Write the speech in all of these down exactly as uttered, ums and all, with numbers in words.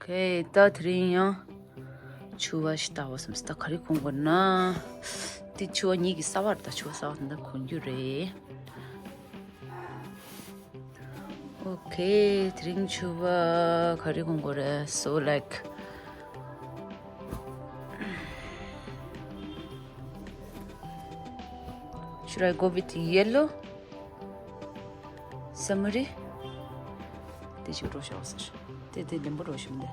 ཁེ། ད་དེ་རིང་ཡང་ཕྱུ་པ་ཞིག་ལྟ་བ་བསམ་སོང་། ད་ག་རེ་གོན་དགོས་ན། དེ་ཕྱུ་པ་ཉིད་ཀྱི་གསར་པ་རེད། ད་ཕྱུ་པ་གསར་པ་དེ་འདྲ་གོན་རྒྱུ་རེད། ཨོ་ཁེ། དེ་རིང་ཕྱུ་པ་ག་རེ་གོན་དགོས་རེད། So, like, should I go with yellow? སམ་མ་རི། དེ་ཅིག་འགྲོ་ཤག་ཟེར། དེ་དེ་ལེན་པོ་འགྲོ་ཞིམ་དེ།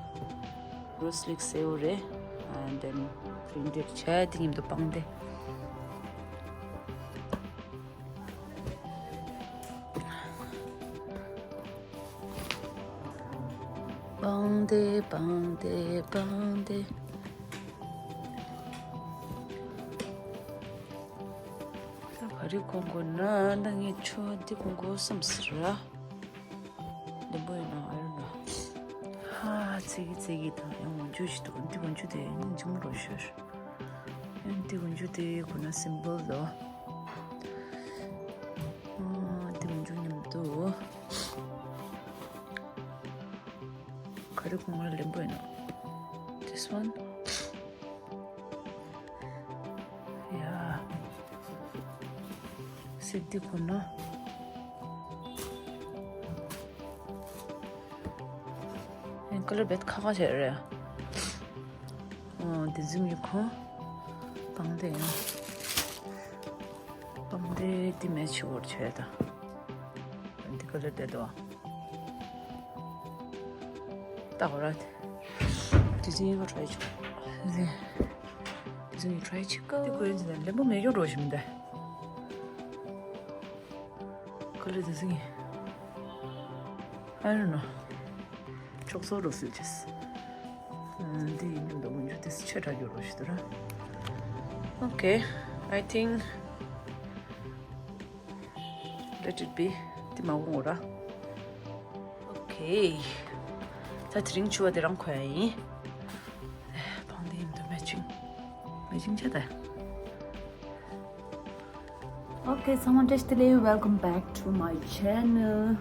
རོ་སི་ལིག་སེའུ་རེད། And then printed བྱས་དེ་མཉམ་དུ་པང་སྡེ། པང་སྡེ། པང་སྡེ། པང་སྡེ། ད་ག་རེ་གོན་དགོས་ན། ད་ངས་ཕྱུ་པ་འདི་གོན་དགོས་བསམ་སོང་ར། ལེན་པོ་ཡོད་ན། I don't know. ཧ། ཙིག་གེ་ཙིག་གེ་དང་ཡང་འོན་ཆུ་ཞིག་འདུག་འདི་འོན་ཆུ་དེ་ཡང་ཆེན་པོ་རོ་ཤར། ཡང་འདི་འོན་ཆུ་དེ་གོན་ན་སིམ་པལ་འདུག་ཨ། འདི་འོན་ཆུ་མཉམ་དུ་ག་རེ་གོན་ན་ལེན་པོ་ཡོད་ན། This one. ཡ། སེར་འདི་གོན་ན། ཨེ། ཀ་ལར་བེད་ཁ་ཁ་བྱས་རེད། ཨོ། འདི་ཟིམ་ཡི་གོན། པང་སྡེ་ཡང་། པང་སྡེ་འདི་མེ་ཆི་བོར་བྱས་ད། འདི་ཀ་ལར་བསྡད་འདུག་ད་གོ་ར། དེ་ཚོ་ཡིན་པ་try བྱོས། དེ་ཚོ་ཡིན་try བྱེད་ཀ་འདི་ཀོ་ཡིན་ཟེར་ན་ལེན་པོ་མེད་ཡོད་འགྲོ་ཞིམ་ད། ཀ་ལར་དེ་ཚོ་ཡིན། I don't know. ཆོག་སོ་རོ་སིལ་ཅེས། འདི་ཡིན་མཉམ་དུ་འོན་ཆུ་དེ་ཆེ་དྲགས་ཡོད་རོ་ཞིག་འདུག་ར། Okay, I think let it be. དེ་མ་འོང་ར། Okay. ད་དེ་རིང་ཕྱུ་པ་དེ་རང་གོན་ཡ་ཡིན། པང་སྡེ་ཡིན་དུ་matching. Matching བྱས་ད། Okay, ཚང་མ་བཀྲ་ཤིས་བདེ་ལེགས། Welcome back to my channel.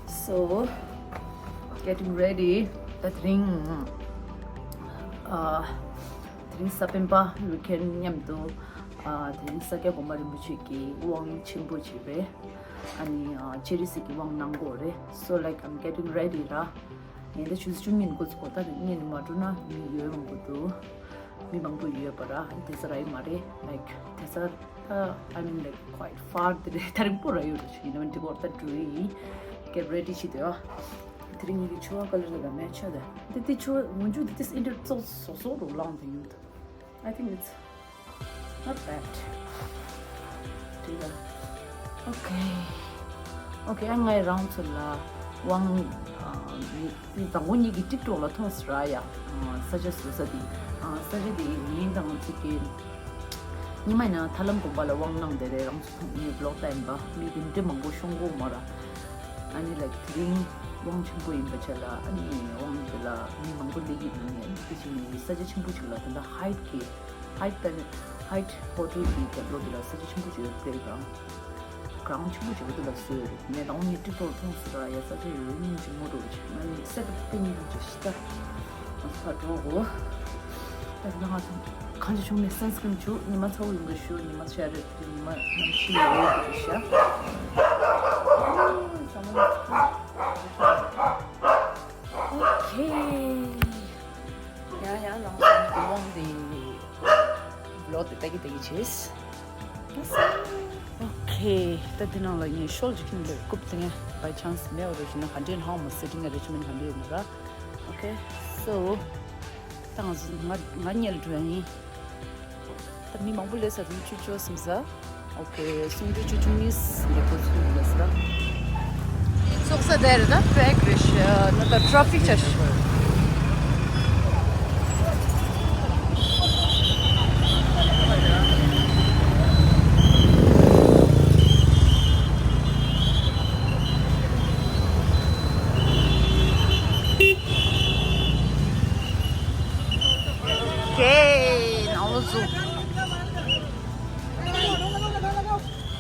So, getting ready. ད་དེ་རིང་ཨ། དེ་རིང་གཟའ་སྤེན་པ་weekend མཉམ་དུ། ཨ། དེ་རིང་ས་སྐྱ་གོང་མ་རིན་པོ་ཆེ་གི་དབང་ཆེན་པོ་ཅིག་རེད། ཨ་ནི་ཨ། སྤྱན་རས་གཟིགས་ཀྱི་དབང་གནང་གི་ཡོད་རེད། So, like, I'm getting ready ར། ངས་ད་ཆུ་ཚོད་བཅུ་གཉིས་འགོ་ཚུགས་གོ། ད་ངས་ནི་མ་འགྲོ་ན་མི་ཡོད་མང་པོ་འདུག་མི་མང་པོ་ཡོད་པ་ར། དེ་ཚོ་ར་ཡི་མ་རེད། Like, དེ་ཚོ་ད། I mean, like, quite far དེ་རེད། ད་རིང་པོ་ར་ཡོད་རེད། ཡིན་ནའི་འདི་སྐོར་ད་འགྲོ་ཡི་ཡིན། Get ready བྱེད་དུས་ཨ། དེ་རིང་ངེད་ཀྱི་ཕྱུ་པ་ཀ་ལར་དེ་དང་match བྱས་ད། འདི་དེ་ཕྱུ་པ་འོན་ཆུ་འདི་དེ་ཨིན་ཏྲེ་ཙོག་སོ་སོ་རུ་ལངས་དེ་ཡོད། I think it's not bad. དེ་ལ། Okay. Okay, ཨ། ངས་རང་ཚོ་ལ་དབང་ཨ། མི་མི་དང་པོ་ཉིད་ཀྱི་TikTok ལ་མཐོང་སོང་ར་ཡ། ཨ། ས་ཆ་བཟོ་ས་དེ། ཨ། ས་ཆ་དེ་ཡིན་དང་ཚིག་གི། ཉི་མ་ཡིན་ན་ཐར་ལམ་དགོན་པ་ལ་དབང་གནང་བསྡད་རེད། རང་ཚོ་མཐོང་ངའི་vlog ལྟ་ཡིན་པ། མི་དེ་འདྲ་མང་པོ་ཤོང་གི་མ་ར། ཨ་ནི་like དེ་རིང་དབང་ཆེན་པོ་ཡིན་པ་བྱས་ལ། ཨ་ནི་དབང་དེ་ལ་མི་མང་པོ་སླེབས་ཀྱི་འདུག་ནས། ཨ་ནི་དེ་བཞིན་ནི་ས་ཆ་ཆེན་པོ་ཅིག་ལ། དེ་འདྲ་Hyatt གི། Hyatt ད་ནི་Hyatt hotel གི་རྒྱབ་ལོགས་དེ་ལ་ས་ཆ་ཆེན་པོ་ཅིག་ཡོད། Playground ground ཆེན་པོ་ཅིག་དེ་ལ་བཟོས་རེད། ངས་དང་པོ་ངའི་TikTok མཐོང་སོང་ར་ཡ། ས་ཆ་ཡོད་སྙིང་རྗེ་མོ་འདུག་ཅིག་ང་ནི་སེ་ཀ་ཏི་ཉིན་ཅིག་ཤི་ད། ང་ཚོ་ཕར་འགྲོ་དགོས། ད་ང་ཚོ་གང་ཅི་བྱུང་ནས་sunscreen བྱུགས། ཉི་མ་ཚ་པོ་ཡོང་གི་ཞུ། ཉི་མ་ཤར་རེད། ཉི་མ་གནམ་གཤིས་ཡོད་རེད་ཤག Okay. ཡང་ཡང་རང་ཚོ་གི་དབང་དེ་vlog དེ་ལྟ་གི་ལྟ་གི་བྱེད། Okay. ད་འདི་ནང་ལ་ངས་ཤོལ་ཅིག་ཁྱིམ་ལ་རྐུབ་སྟེ། ངས་by chance མེད་པ་རེད་ཞུ་ན་ག་འདྲས་ཧང་མ་སི་ཊིང་རེ་ཇི་མེན་ག་འདྲས་ཡོད་ན་ར། Okay. So ད་ང་ང་ང་ཉལ་འགྲོ་ཡ་ཡིན། ད་མི་མང་པོ་སླེབས་ས་དེ་བཅུ་བཅུ་ཟིན་ས། Okay. སུམ་ཅུ་བཅུ་བཅུ་གཉིས་ལས་འགོ་ཚུགས་ཡོད་ས། ཚོགས་ས་དེར་ད་ཊེ་ཕིག་རེད་ཤག་ན་ད་ཊེ་ཕིག་ཆགས་ཤག Okay. ནང་ལོགས་ཚུགས།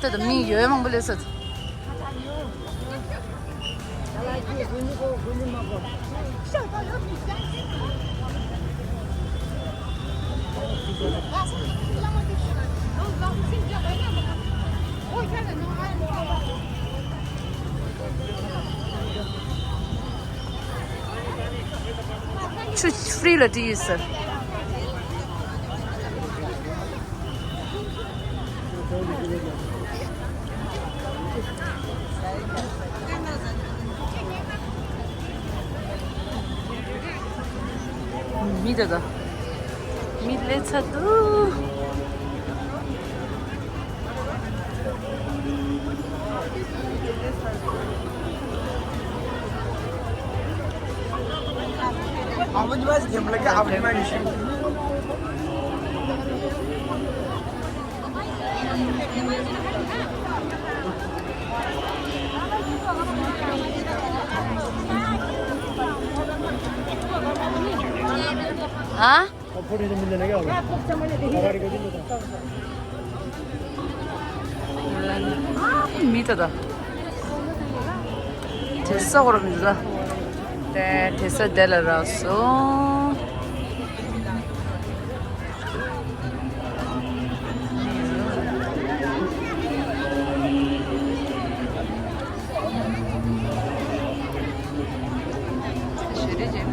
ད་ད་མི་ཡོད་མང་པོ་སླེབས་ས། ཆུ་ཧྥི་རི་ལ་སྤྲད་ཡོད་ཟེར། མི་ད་ད། མི་ལས་ཚ་འདུག་ཨ། མི་ད་ད། དེ་ས་འོར་མི་ད། དེ་དེ་ས་དེ་ལ་རག་སོང་། ཞེ་རེ་རེད།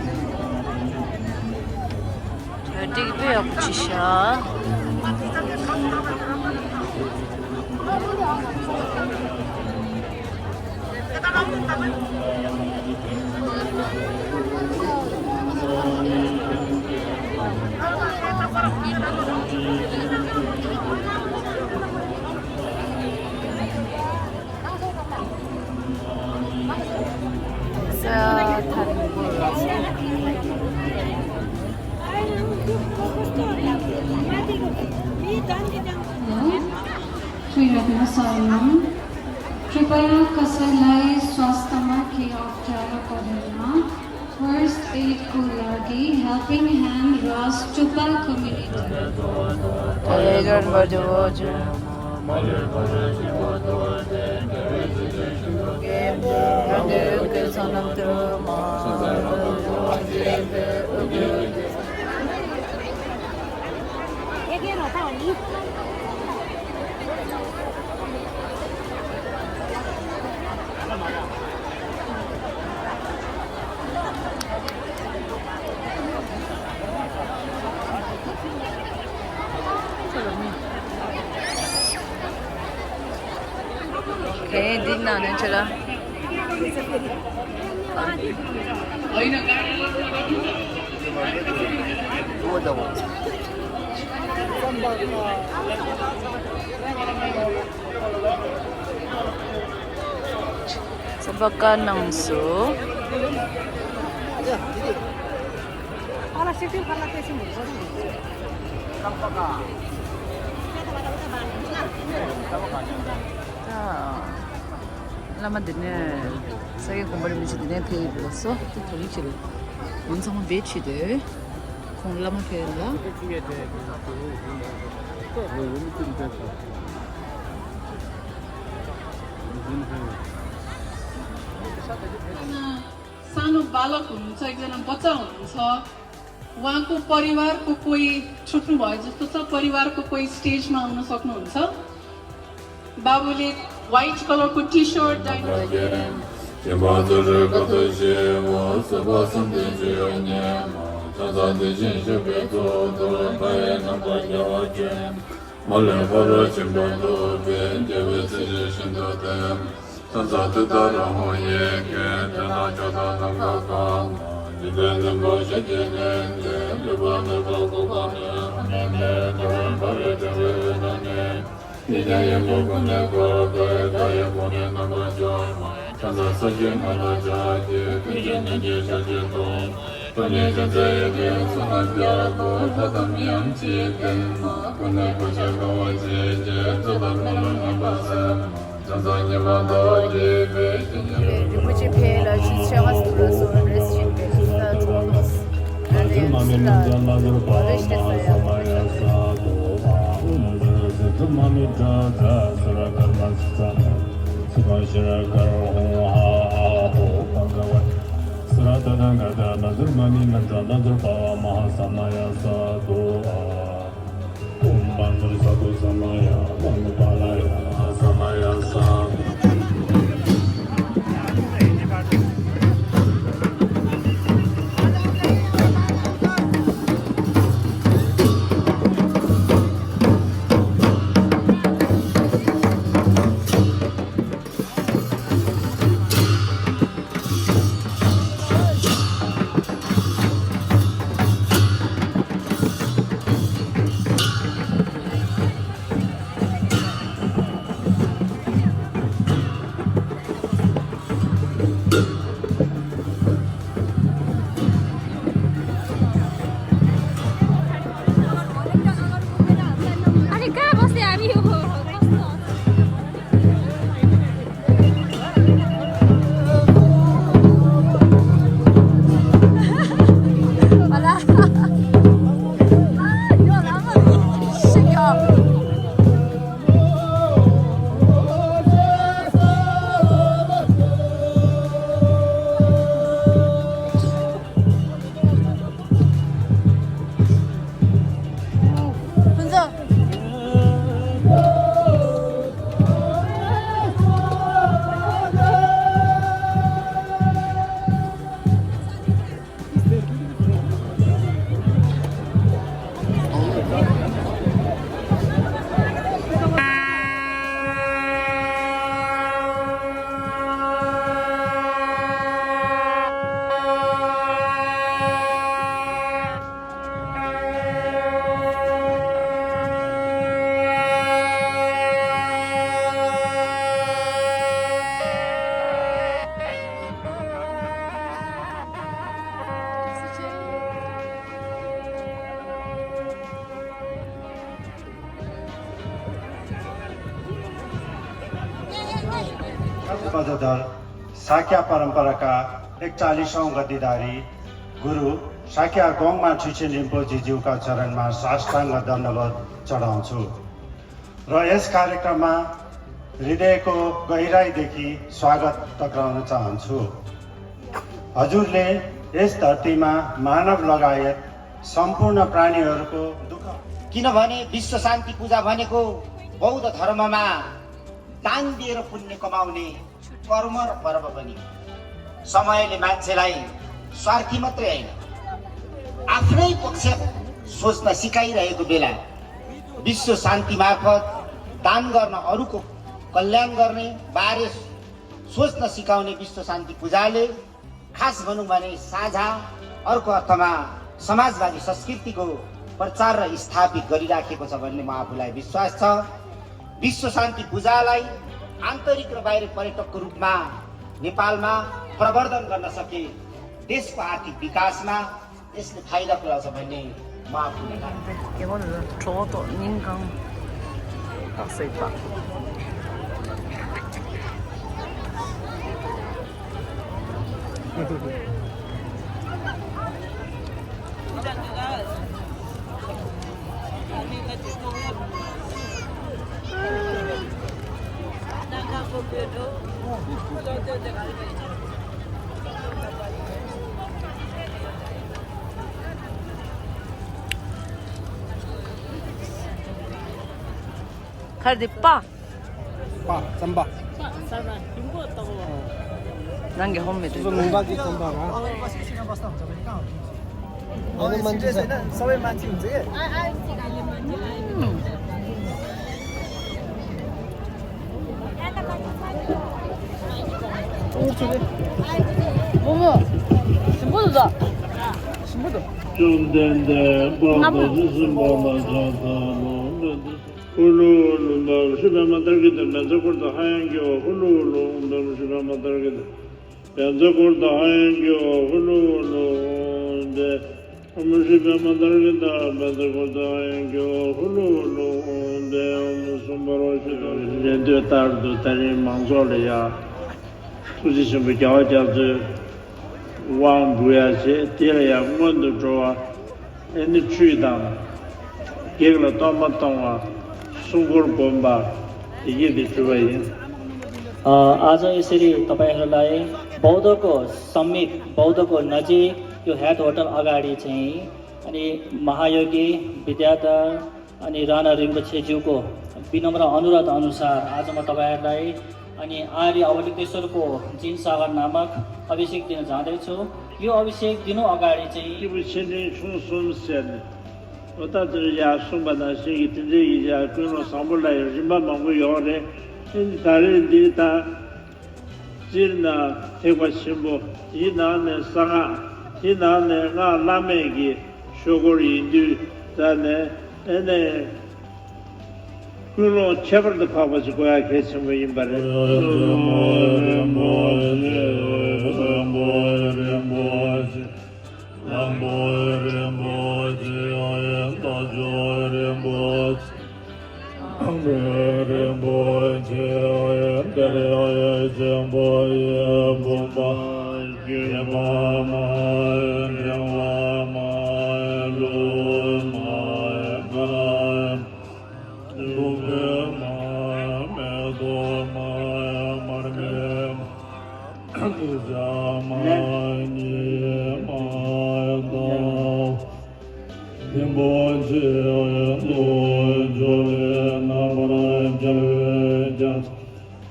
དེ་དེ་དཔེ་ཡག་པོ་ཅིག་ཤག कृपया कसैलाई स्वास्थ्यमा केही अप्ठ्यारो परेमा First Aid को लागि Helping Hand राष्ट्रिय कम्युनिटी। དེ་འདི་ནང་ནས་ཁྱོད་ལ། ས་པ་ཀ་ནང་སུ། བླ་མ་འདི་ནས་ས་ཡི་དགོན་པ་རིན་པོ་ཆེ་འདི་ནས་ཕེབས་ཡོད་པ་སོ། དེ་དོ་རིག་ཆེ་རེད། ང་ཚང་མ་བེད་ཆེ་དེ། ཁོང་བླ་མ་ཕེབས་ལ། सानो बालक हुनुहुन्छ, एकजना बच्चा हुनुहुन्छ, उहाँको परिवारको कोही छुट्नुभयो जस्तो छ, परिवारको कोही स्टेजमा आउन सक्नुहुन्छ। बाबुले व्हाइट कलरको टी सर्ट, རིན་པོ་ཆེ་ཕེབས་ལ་ཆུ་ཚོད་ལྔ་ཙམ་ལ་སོང་རེས་བཞིན་པའི་ས་གྲོང་ནོ། ཨ་ནི་ཚུར་ལ་རེ་ཞིག་ས་ཡ། पदधर शाक्य परम्पराका एकचालिसौँ गतिधारी गुरु शाक्य गोङमा छुइछिन रिम्पोछेज्यूका चरणमा साष्टाङ्ग दण्डवत चढाउँछु र यस कार्यक्रममा हृदयको गहिराईदेखि स्वागत टक्राउन चाहन्छु। हजुरले यस धरतीमा मानव लगायत सम्पूर्ण प्राणीहरूको दुःख किनभने विश्व शान्ति पूजा भनेको बौद्ध धर्ममा दान दिएर पुण्य कमाउने कर्म र पर्व पनि हो। समयले मान्छेलाई स्वार्थी मात्रै होइन, आफ्नै पक्ष सोच्न सिकाइरहेको बेला विश्व शान्ति मार्फत दान गर्न, अरूको कल्याण गर्ने बारे सोच्न सिकाउने विश्व शान्ति पूजाले खास भनौँ भने साझा, अर्को अर्थमा समाजवादी संस्कृतिको प्रचार र स्थापित गरिराखेको छ भन्ने म आफूलाई विश्वास छ। विश्व शान्ति पूजालाई आन्तरिक र बाहिर पर्यटकको रूपमा नेपालमा प्रवर्धन गर्न सके देशको आर्थिक विकासमा यसले फाइदा पुर्याउँछ भन्ने म आफूलाई लाग्छ। ཁར་དེ་པ། པ། རྩམ་པ། རང་གི་ཧོམ་མེད་དུ། ནང་པ་གི་རྩམ་པ་ར། བཅོམ་ལྡན་འདས་དཔལ་རྡོ་རྗེ་སེམས་དཔའ་ལ་ཕྱག་འཚལ་ལོ། ཧུ་ལུ་ཧུ་ལུ་འབར་ཤི་པདྨ་དར་གྱི་དང་བཛྲ་ཀུརྟ་ཧ་ཡང་གི་ཧུ་ལུ་ཧུ་ལུ་འབར་ཤི་པདྨ་དར་གྱི་དང་བཛྲ་ཀུརྟ་ཧ་ཡང་གི་ཧུ་ལུ་ཧུ་ལུ་འདི། ཨོཾ་ཤི་པདྨ་དར་གྱི་དང་བཛྲ་ཀུརྟ་ཧ་ཡང་གི་ཧུ་ལུ་ཧུ་ལུ་འདི། ཨོཾ་སུམ་པ་རོ་ཤི་དོ། རེ་འདོད་ལྟར་དུ་ད་རིང་མང་ཚོགས་ལ་ཡ། ཐུགས་རྗེ་ཆེན་པོ་རྒྱལ་བ་རྒྱ་མཚོའི་དབང་འབུལ་ཡ་བྱེད། དེ་ལ་ཡང་སྔོན་དུ་འགྲོ་བ་ཨེ་ནི་ཁྲུས་དང་། བགེགས་ལ་གཏོར་མ་གཏོང་བ། སྲུང་འཁོར་བསྒོམ་པ། དེ་གྱིས་དེ་གྲུབ་པ་ཡིན། अ, आज यसरी तपाईँहरूलाई बौद्धको समीप, बौद्धको नजिक यो ह्याट होटल अगाडि चाहिँ अनि महायोगी विद्याधर अनि राणा रिम्पोछेज्यूको विनम्र अनुरोध अनुसार आज म तपाईँहरूलाई अनि आर्य अवधूतेश्वरको जिनसागर नामक अभिषेक दिन जाँदैछु। यो अभिषेक दिनु अगाडि चाहिँ སྐྱེས་བུ་ཆེ་འབྲིང་ཆུང་གསུམ་ཟེར་ནས་ཨོ་ད་དེར་ཡར་གསུངས་པ་ནང་བཞིན་གྱི་དེ་འདྲའི་ཡི་ཡ་ཀུན་སློང་བཟང་པོ་ལ་ཡང་རིམ་པ་མང་པོ་ཡོད་རེད། ཨེ་ནི་ད་རེས་འདི་ད། སྤྱིར་ན་ཐེག་པ་ཆེན་པོ། དེའི་ནང་ནས་གསང་སྔགས། དེའི་ནང་ནས་སྔགས་བླ་མེད་ཀྱི་ཆོས་སྐོར་ཡིན་དུས་ད་ནས་ཨེ་ནས་ཀུན་སློང་ཁྱད་པར་དུ་འཕགས་པ་ཞིག་དགོས་ཡ་གལ་ཆེན་པོ་ཡིན་པ་རེད། རིན་པོ་ཆེ། རིན་པོ་ཆེ། ལམ་པོ་རིན་པོ་ཆེ། ཨ་ཡེ་རྟ་མཆོག་རིན་པོ་ཆེ། ཨ་ཡེ་རིན་པོ་ཆེ། ཨ་ཡེ་གཏེར་ཡ་ཡེ་ཆེན་པོ་ཡེ་བུམ་པ་ཡེ་མ་མ་ཡེ་རིང་བ་མ་ཡེ་ལུག་མ་ཡེ་ཀ་ལ་ལུག་པའི་མ་ཡེ་མེ་ཏོག་མ་ཡེ་མར་མེ་མ་ཡེ་ཏུ་ཇ་མ་ཡེ་ཉི་མ་ཡེ་ཏ། རིན་པོ་ཆེ་ཡང་དུ་འཇོ་བའི་རྣམ་པར་རྒྱལ་བའི་རྒྱལ་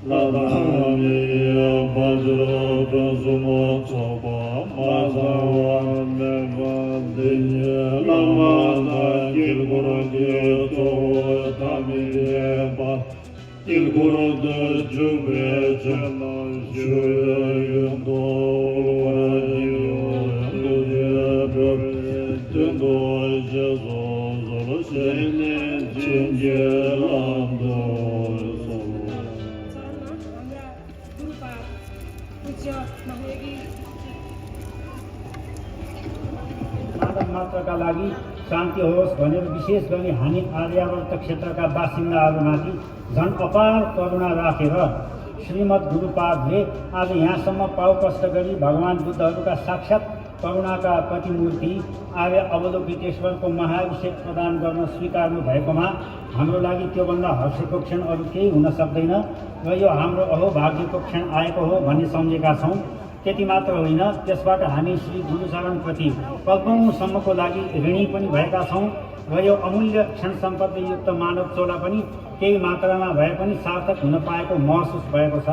ལ་དྭགས་མི་ཡི་བ་ཇི་ར་ཕུན་སུམ་ཚོགས་པ་མ་ཚང་བ་མེད་པ་འདི་ཉིད་བླ་མ་དང་དཀྱིལ་འཁོར་གྱི་གཙོ་བོ་ཐ་མི་དད་པ། དཀྱིལ་འཁོར་དུ་འཇུག་པའི་ཆོས་རྣམས་ཞུ་བའི་ཡོན་ཏན་དབུལ་བ་ཡིན་ཡང་ཐུགས་རྗེ་འགྲོ་བའི་དོན་དུ་རྗེས་སུ་གསོལ་ཞེས་ནས་བྱིན་གྱིས་བརླབ་ཏུ་གསོལ། मानव मात्रका लागि शान्ति होस् भनेर विशेष गरी हामी आर्यावर्त क्षेत्रका बासिन्दाहरूमाथि झन् अपार करुणा राखेर श्रीमद् गुरुपादले आज यहाँसम्म पाउ कष्ट गरी भगवान बुद्धहरूका साक्षात् करुणाका प्रतिमूर्ति आर्य अवलोकितेश्वरको महाभिषेक प्रदान गर्न स्वीकार्नु भएकोमा हाम्रो लागि त्योभन्दा हर्षको क्षण अरू केही हुन सक्दैन र यो हाम्रो अहोभाग्यको क्षण आएको हो भन्ने सम्झेका छौँ। त्यति मात्र होइन, त्यसबाट हामी श्री गुरुचरणप्रति कल्पौँसम्मको लागि ऋणी पनि भएका छौँ र यो अमूल्य क्षण सम्पत्तियुक्त मानव चोला पनि केही मात्रामा भए पनि सार्थक हुन पाएको महसुस भएको छ।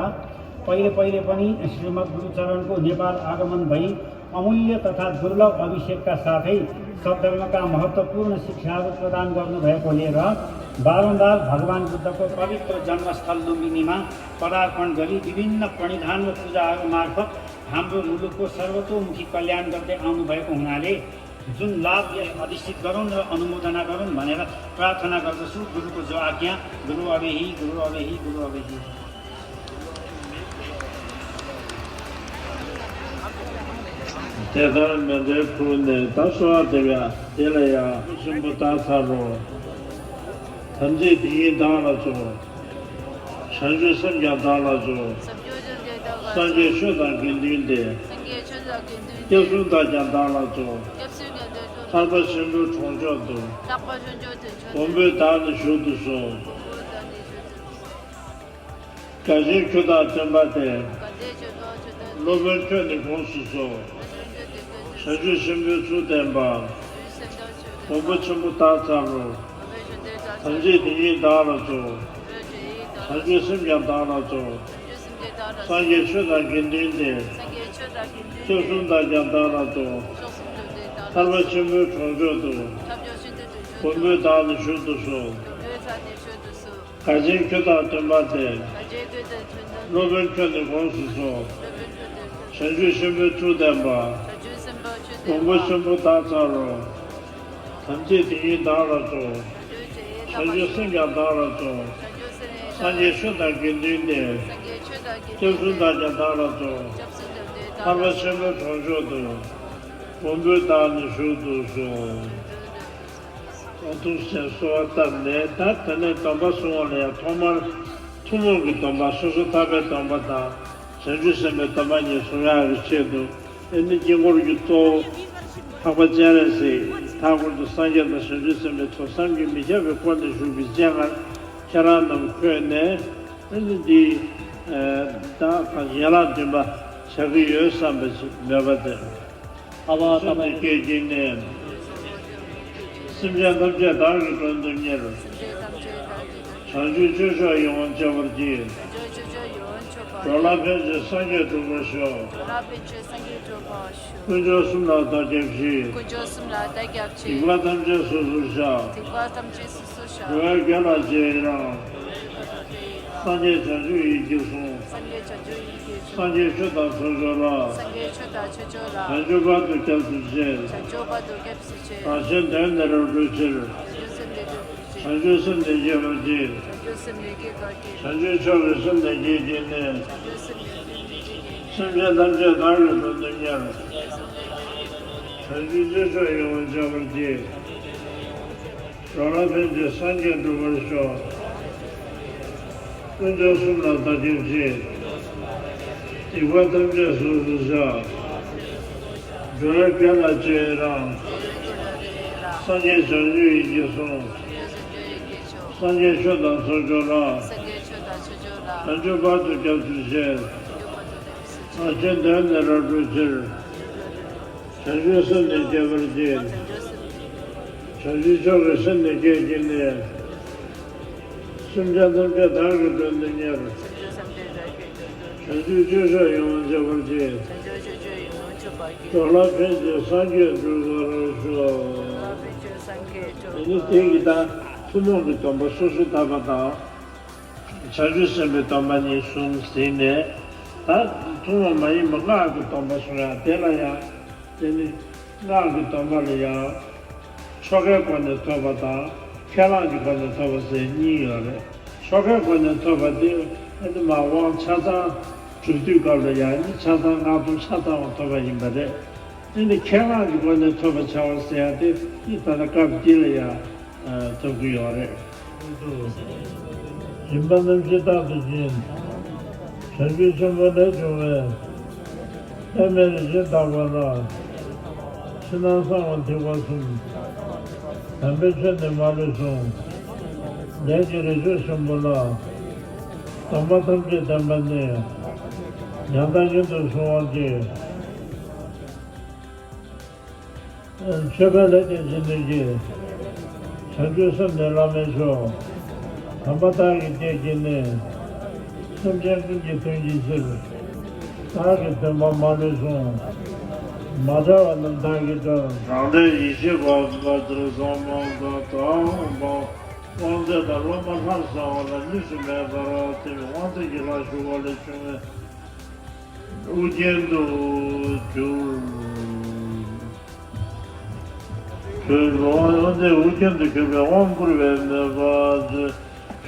पहिले पहिले पनि श्रीमद् गुरुचरणको नेपाल आगमन भई अमूल्य तथा दुर्लभ अभिषेकका साथै सद्धर्मका महत्त्वपूर्ण शिक्षाहरू प्रदान गर्नुभएकोले र बारम्बार भगवान बुद्धको पवित्र जन्मस्थल लुम्बिनीमा पदार्पण गरी विभिन्न प्रणिधान र पूजाहरू मार्फत हाम्रो मुलुकको सर्वतोमुखी कल्याण गर्दै आउनुभएको हुनाले जुन लाभ यस अधिष्ठित गरौँ र अनुमोदना गरौँ भनेर प्रार्थना गर्दछु। गुरुको जो आज्ञा। गुरु अवेहि, गुरु अवेहि, गुरु अवेहि। དེ་ལྟར་མཎྜལ་ཕུལ་ནས་ད་གསོལ་བ་འདེབས་ཡ། དེ་ལ་ཡང་ཆེན་པོ་བདག་ཚར་རོ། དམ་ཚིག་དེ་ཉིད་བདག་ལ་སྩོལ། བྱང་ཆུབ་སེམས་ཀྱང་བདག་ལ་སྩོལ། སངས་རྒྱས་ཆོས་དང་དགེ་འདུན་ཏེ། སྐྱབས་སུ་བདག་ཀྱང་བདག་ལ་སྩོལ། ཐར་པ་ཆེན་པོའི་གྲོང་མཆོག་ཏུ། མགོན་པོས་བདག་ནི་བཞུགས་སུ་གསོལ། དགའ་ཞེན་ཁྱོད་དང་བསྟུན་པ་སྟེ། སློབ་དཔོན་ཁྱོད་ནི་དགོངས་སུ་གསོལ། བྱང་ཆུབ་ཤིང་དཔོན་ཚུལ་ལྡན་པ། མགོན་པོ་ཆེན་པོ་བདག་ཚར་རོ། དམ་ཚིག་དེ་ཉིད་བདག་ལ་སྩོལ། བྱང་ཆུབ་སེམས་ཀྱང་བདག་ལ་སྩོལ། སངས་རྒྱས་ཆོས་དང་དགེ་འདུན་ཏེ། སྐྱབས་སུ་བདག་ཀྱང་བདག་ལ་སྩོལ། ཐར་པ་ཆེན་པོའི་གྲོང་མཆོག་ཏུ། མགོན་པོས་བདག་ནི་བཞུགས་སུ་གསོལ། དགའ་ཞེན་ཁྱོད་དང་བསྟུན་པ་སྟེ། སློབ་དཔོན་ཁྱོད་ནི་དགོངས་སུ་གསོལ། བྱང་ཆུབ་ཤིང་དཔོན་ཚུལ་ལྡན་པ། མགོན་པོ་ཆེན་པོ་བདག་ཚར་རོ། དམ་ཚིག་དེ་ཉིད་བདག་ལ་སྩོལ། བྱང་ཆུབ་སེམས་ཀྱང་བདག་ལ་སྩོལ། སངས་རྒྱས་ཆོས་དང་དགེ་འདུན་ཏེ། སྐྱབས་སུ་བདག་ཀྱང་བདག་ལ་སྩོལ། ཐར་པ་ཆེན་པོའི་གྲོང་མཆོག་ཏུ། མགོན་པོས་བདག་ནི་བཞུགས་སུ་གསོལ། ཨོ་ཐུགས་སྲས་གསོལ་བ་བཏབ་ནས། ད་དེ་ནས་སྡོམ་པ་བཟུང་བ་ལ་ཡང་ཐོག་མར་ཐུན་མོང་གི་སྡོམ་པ། སོ་སོ་ཐར་པའི་སྡོམ་པ་དང་བྱང་ཆུབ་སེམས་དཔའི་སྡོམ་པ་གཉིས་བཟུང་ཡག་གི་ཆེད་དུ། ཨེ་ནི་དཀྱིལ་འཁོར་གྱི་གཙོ་བོ་འཕགས་པ་སྤྱན་རས་གཟིགས། མཐའ་འཁོར་དུ་སངས་རྒྱས་དང་བྱང་ཆུབ་སེམས་དཔའི་ཚོགས་བསམ་གྱིས་མི་ཁྱབ་པའི་སྒོ་ནས་བཞུགས་པའི་སྤྱན་སྔར་ཁྱེད་རང་རྣམས་འཁོད་ནས། ཨེ་ནི་འདི་ད་ཡན་ལག་བདུན་པ་བྱ་གི་ཡོད་བསམ་པ་ཞིག་མེད་པ་དེ། ཨ་བ་ཨ་ཏ་པ་སེམས་ནི་སྐད་ཅིག་ནས། སེམས་ཅན་ཐམས་ཅད་བདག་གིས་མགྲོན་དུ་གཉེར། བྱང་ཆུབ་སྤྱོད་མཆོག་ཡིད་འོང་སྤྱད་པར་བགྱི། འགྲོ་ལ་ཕན་ཕྱིར་སངས་རྒྱས་འགྲུབ་པར་ཤོག། དཀོན་མཆོག་གསུམ་ལ་བདག་སྐྱབས་མཆི། སྡིག་པ་ཐམས་ཅད་སོ་སོར་བཤགས། འགྲོ་བའི་དགེ་ལ་རྗེས་ཡི་རང་། སངས་རྒྱས་བྱང་ཆུབ་ཡིད་ཀྱིས་བཟུང་། སངས་རྒྱས་ཆོས་དང་ཚོགས་མཆོག་ལ། བྱང་ཆུབ་བར་དུ་སྐྱབས་སུ་མཆི། རང་གཞན་དོན་ནི་རབ་བསྒྲུབ་ཕྱིར། བྱང་ཆུབ་སེམས་ནི་བསྐྱེད་པར་བགྱི། བྱང་ཆུབ་མཆོག་གི་སེམས་ནི་བསྐྱེད་བགྱིས་ནས། སེམས་ཅན་ཐམས་ཅད་བདག་གིས་མགྲོན་དུ་གཉེར། བྱང་ཆུབ་སྤྱོད་མཆོག་ཡིད་འོང་སྤྱད་པར་བགྱི། འགྲོ་ལ་ཕན་ཕྱིར་སངས་རྒྱས་འགྲུབ་པར་ཤོག། དཀོན་མཆོག་གསུམ་ལ་བདག་སྐྱབས་མཆི། སྡིག་པ་ཐམས་ཅད་སོ་སོར་བཤགས། འགྲོ་བའི་དགེ་ལ་རྗེས་ཡི་རང་། སངས་རྒྱས་བྱང་ཆུབ་ཡིད་ཀྱིས་བཟུང་། སངས་རྒྱས་ཆོས་དང་ཚོགས་མཆོག་ལ། བྱང་ཆུབ་བར་དུ་སྐྱབས་སུ་མཆི། རང་གཞན་དོན་ནི་རབ་བསྒྲུབ་ཕྱིར། བྱང་ཆུབ་སེམས་ནི་བསྐྱེད་པར་བགྱི། བྱང་ཆུབ་མཆོག་གི་སེམས་ནི་བསྐྱེད་བགྱིས་ནས། སེམས་ཅན་ཐམས་ཅད་བདག་གིས་མགྲོན་དུ་གཉེར། བྱང་ཆུབ་སྤྱོད་མཆོག་ཡིད་འོང་སྤྱད་པར་བགྱི། འགྲོ་ལ་ཕན་ཕྱིར་སངས་རྒྱས་འགྲུབ་པར་ཤོག། དེ་ནི་དེ་གི་ད་ཐུན་མོང་གི་སྡོམ་པ་སོ་སོ་ཐར་པ་དང་། བྱང་ཆུབ་སེམས་དཔའི་སྡོམ་པ་གཉིས་བཟུང་ཟིན་ནས། ད་ཐུན་མོང་མ་ཡིན་པ་སྔགས་ཀྱི་སྡོམ་པ་བཟུང་ཡ་དེ་ལ་ཡང་། དེ་ནི་སྔགས་ཀྱི་སྡོམ་པ་ལ་ཡང་ཆོ་གའི་སྒོ་ནས་ཐོབ་པ་དང་ཁས་བླངས་ཀྱི་སྒོ་ནས་ཐོབ་པ་ཟེར་གཉིས་ཡོད་རེད། ཆོ་གའི་སྒོ་ནས་ཐོབ་པ་དེ་ཨ་ནི་མར་དབང་ཆ་ཚང་གྲུབ་དུས་སྐབས་ལ་ཡང་ནི་ཆ་ཚང་སྔགས་སྡོམ་ཆ་ཚང་བ་ཐོབ་པ་ཡིན་པ་རེད། ཨ་ནི་ཁས་བླངས་ཀྱི་སྒོ་ནས་ཐོབ་པ་བྱ་བ་ཟེར་ཡ་དེ་ནི་ད་ལྟ་སྐབས་འདི་ལ་ཡང་ཐོབ་ཀྱི་ཡོད་རེད། རིམ་པ་རྣམ་བཞི་རྟག་ཏུ་འབྱིན། བྱང་ཆུབ་ཆེན་པོ་ལས་བྱུང་བའི། ལྷད་མེད་རིན་ཆེན་བདག་པོ་ལ། ཕྱི་ནང་གསང་བ་ཐེག་པ་གསུམ། དམ་པའི་ཆོས་ནི་མ་ལུས་སྲུང་། ལས་ཀྱི་རི་ཆོས་ཆེན་པོ་ལ། སྡོམ་པ་ཐམས་ཅད་ལྡན་པ་ནི། ཡང་དག་རྒྱུན་དུ་སྲུང་བར་བགྱི། མཆོད་པའི་ལས་དེ་བྱེད་ནུས་ཀྱི། བྱང་ཆུབ་སེམས་ནི་བླ་མེད་མཆོག། དམ་པ་བདག་གི་སྐད་ཀྱིས་ནི། སེམས་ཅན་ཀུན་གྱི་དོན་གྱི་ཕྱིར། བདག་གི་བདེན་པ་མ་ལུས་སྲུང་། མ་བྲལ་བ་རྣམས་བདག་གིས་བཀྲོལ། རང་འབྲས་ཡེ་ཤེས་པ་པ་ཙིར་བཟང་མང་དང་དང་པོ། དབང་རྫས་དང་སློབ་མ་ལྷར་བཟང་བ་ལ་གཉིས་སུ་མེད་པར་བརྩེ་བའི་དབང་རྫས་ཀྱི་ལྷ་ཞུ་བ་ལས་བྱུང་བའི། ཨོ་རྒྱན་དུ་གྱུར། ཁྱོད་ལོ་ཨོ་རྒྱན་དུ་གྱུར་པའི་དབང་བསྐུར་བའི་མོས་པ།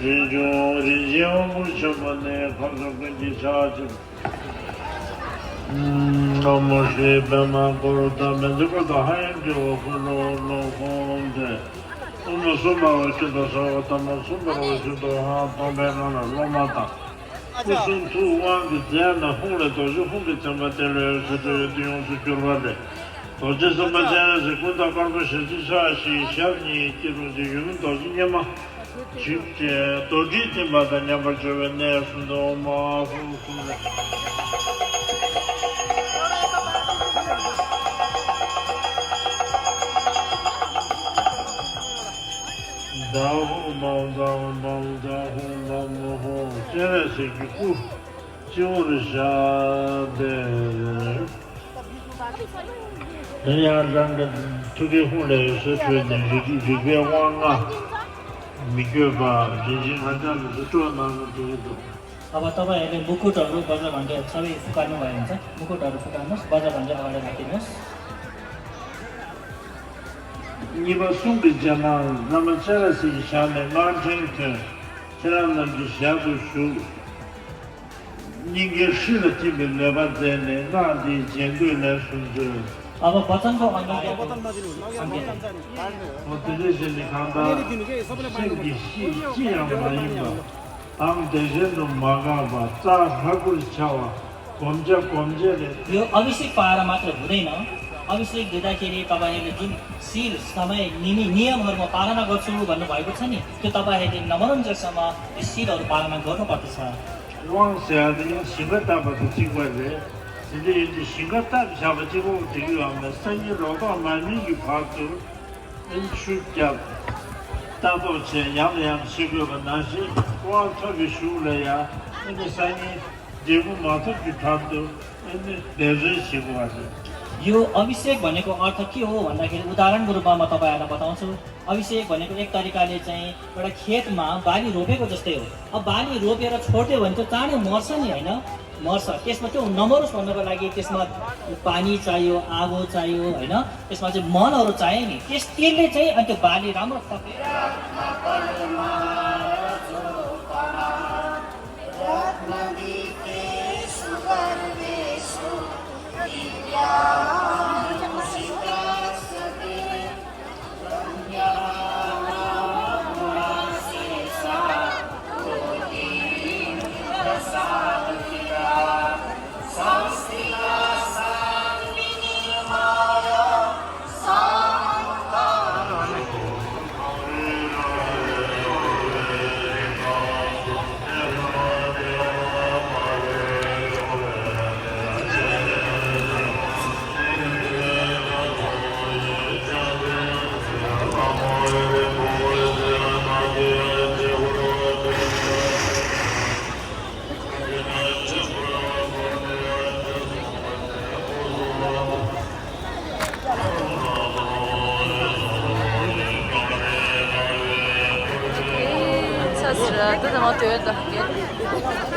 རིན་འབྱུང་རིན་ཆེན་དབང་བསྐུར་ཆེན་པོ་ནི། ཁམས་གསུམ་ཀུན་གྱི་ཕྱག་བྱེད། ཨོཾ་ཤྲཱི་པདྨ་གར་པདྨ་ཛྙཱ་ན་ཀར་པོ་ཏ་ཧ་ཡ་ཏི་ཝ་ཀུ་ལོ་ལོ་ཧོ་ཏེ། ཨོཾ་སུ་པར་བ་ཤུདྡྷ་སརྦ་ཐ་མ་སུ་པར་བ་ཤུདྡྷོ་ཧ། སྟོང་པའི་ངང་ལ་སློབ་མ་དང་། སྐུ་གསུང་ཐུགས་དབང་གི་རྫས་རྣམས་ཧཱུྃ་ལས་རྡོ་རྗེ་ཧཱུྃ་གི་བྱེ་མ་དེ་ལས་འོད་ཟེར་འཕྲོས་ཏེ་ཡོངས་སུ་གྱུར་པ་ལས། རྡོ་རྗེ་སེམས་དཔའ་སྤྱན་རས་གཟིགས་སྐུ་མདོག་དཀར་པོ་ཞལ་གཅིག་ཕྱག་བཞི་ཞབས་གཉིས་སྐྱིལ་ཀྲུང་བཅས་ཡུམ་རྡོ་རྗེ་སྙེམས་མ་བཞུགས་ཏེ་རྡོ་དྲིལ་ཐིམ་པ་དང་མཉམ་པར་སྦྱོར་བའི་གནས་གསུམ་དུ་ཨོཾ་ཨཱཿཧཱུྃ་གསུམ་ལས། བཛྲ་ཧཱུྃ་བཛྲ་ཧཱུྃ་བཛྲ་ཧཱུྃ་བཛྲ་ཧཱུྃ་བཛྲ་ཧཱུྃ། སྤྱན་རས་གཟིགས་ཀྱི་སྐུ་སྤྱི་བོར་བཞག་སྟེ། དེ་ཡང་རང་གི་ཐུགས་ཀའི་ཧཱུྃ་ལས་འོད་ཟེར་འཕྲོས་ནས་རིག་རིག་པའི་དབང་ལྔ་མི་བསྐྱོད་པ་རིན་ཆེན་ང་རྒྱལ་ལ་སྤྲོ་གནང་ནས་འགྲོ་གི་འདུག། अब तपाईँ अहिले मुकुटहरू वज्रघण्टहरू सबै फुकाल्नु भयो हुन्छ। मुकुटहरू फुकाल्नुहोस्, वज्रघण्टी अगाडि राखिदिनुहोस्। གཉིས་པ་གསུང་གི་རྗེས་གནང་བླ་མ་སྤྱན་རས་གཟིགས་ཀྱི་ཞལ་ནས་སྔགས་ཕྲེང་ཐོན། ཁྱེད་རང་རྣམས་ཀྱི་ཞལ་དུ་ཞུགས། སྙིང་གའི་ཧྲཱིཿལ་ཐིམ་པའི་མོས་པ་མཛད་ནས་སྔགས་འདིའི་རྗེས་ཟློས་ལན་གསུམ་མཛོད། अब वचनको अनुयायी संकेत। ཨོ་དེ་འདྲ་བྱས་ནས་གང་ལྟར་སེམས་ཀྱི་གཤིས་ཅི་ཡང་མ་ཡིན་པ། དང་དེ་བཞིན་དུ་མ་འགགས་པ། རྩ་ལྷ་སྐུར་འཆར་བ། སྒོམ་བྱ་སྒོམ་བྱེད་ལས། यो अभिषेक पाएर मात्र हुँदैन। अभिषेक दिँदाखेरि तपाईँहरूले जुन शील, समय, निमि नियमहरू म पालना गर्छु भन्नुभएको छ नि, त्यो तपाईँहरूले नमरुन्जेलसम्म त्यो शीलहरू पालना गर्नुपर्दछ। དབང་ཟེར་ཡ་དེ་ཡང་ཞིང་ཁ་བཏབ་པ་དང་གཅིག་པ་རེད། དེ་འདྲ་ཡིན་དུས་ཞིང་ཁ་བཏབ་བཞག་པ་གཅིག་པོ་འགྲིག་གི་ཡོད་མེད། སང་ཉིན་ལོ་ཏོག་མ་སྨིན་གྱི་བར་དུ་ཨེ་ཆུ་བརྒྱབ། ལྟ་རྟོག་བྱས། ཡང་ནས་ཡང་བྱེད་དགོས་པ་ནང་བཞིན། དབང་ཐོབ་པའི་གཞུག་ལ་ཡང་ཨེ་ནི་སང་ཉིན་འབྲས་བུ་མ་ཐོབ་ཀྱི་བར་དུ་ཨེ་ནི་འབད་བརྩོན་བྱེད་དགོས་པ་རེད། यो अभिषेक भनेको अर्थ के हो भन्दाखेरि, उदाहरण रूपमा म तपाईँहरूलाई बताउँछु। अभिषेक भनेको एक तरिकाले चाहिँ एउटा खेतमा बाली रोपेको जस्तै हो। अब बाली रोपेर छोडिदियो भने त चाँडै मर्छ नि, होइन? मर्छ। त्यसमा त्यो नमरोस् भन्नको लागि त्यसमा पानी चाहियो, आगो चाहियो, होइन? त्यसमा चाहिँ मलहरू चाहियो नि। त्यस, त्यसले चाहिँ अनि त्यो बाली राम्रो फल्छ। ཚ་ཟེར་ད་ད་མ་ལྟོས་ད་ཧ་གེ།